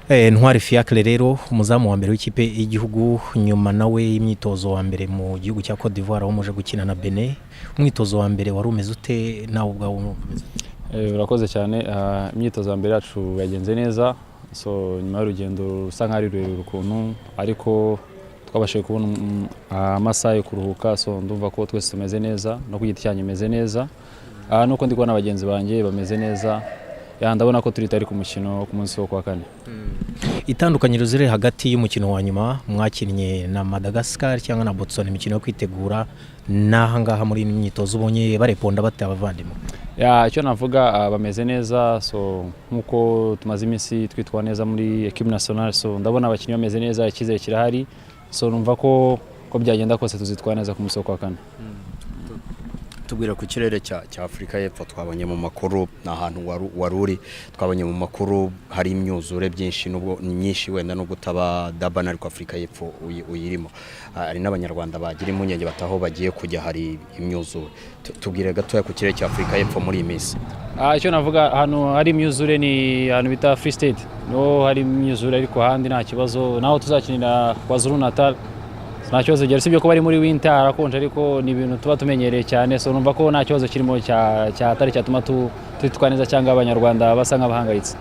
Ntwari Fiacre rero, umuzamu wa mbere w'ikipe y'igihugu, nyuma nawe y'imyitozo wa mbere mu gihugu cya Cote d'Ivoire aho muje gukina na Benin, umwitozo wa mbere wari umeze ute? Nawe ubwawe umeze ute? Urakoze cyane. Imyitozo ya mbere yacu yagenze neza. So nyuma y'urugendo rusa nk'aho ari rurerure ukuntu, ariko twabashije kubona amasaha yo kuruhuka. So ndumva ko twese tumeze neza, no ku giti cyanyu meze neza. Nuko ndi kubona bagenzi banjye bameze neza. Yeah, ndabona ko turi tayari ku mukino ku munsi wo kuwa kane. Itandukanyirizo riri hagati y'umukino wa nyuma mwakinnye na Madagascar cyangwa na Botswana, imikino yo kwitegura, n'aha ngaha muri iyi myitozo, ubonye bareponda bate abavandimwe? Yeah, icyo navuga, bameze neza. So nkuko tumaze iminsi twitwara neza muri équipe nationale, so ndabona abakinnyi bameze neza, icyizere kirahari. So numva ko byagenda kose tuzitwara neza ku munsi wo kuwa kane. Tubwira ku kirere cya Afurika y'Epfo. Twabonye mu makuru, ni ahantu wari uri, twabonye mu makuru hari imyuzure byinshi, nubwo ni myinshi wenda nubwo utaba Durban, ariko Afurika y'Epfo uyirimo. Hari n'Abanyarwanda bagira impungenge bataho bagiye kujya hari imyuzure. Tubwire gatoya ku kirere cya Afurika y'Epfo muri iyi minsi. Icyo navuga, ahantu hari imyuzure ni ahantu bita Free State, niho hari imyuzure, ariko ahandi nta kibazo. Naho tuzakinira KwaZulu Natal nta kibazo gihari, usibye ko bari muri winter, harakonje, ariko ni ibintu tuba tumenyereye cyane. So numva ko nta kibazo kirimo cya cyatari cyatuma twitwara neza cyangwa Abanyarwanda basa nk'abahangayitse.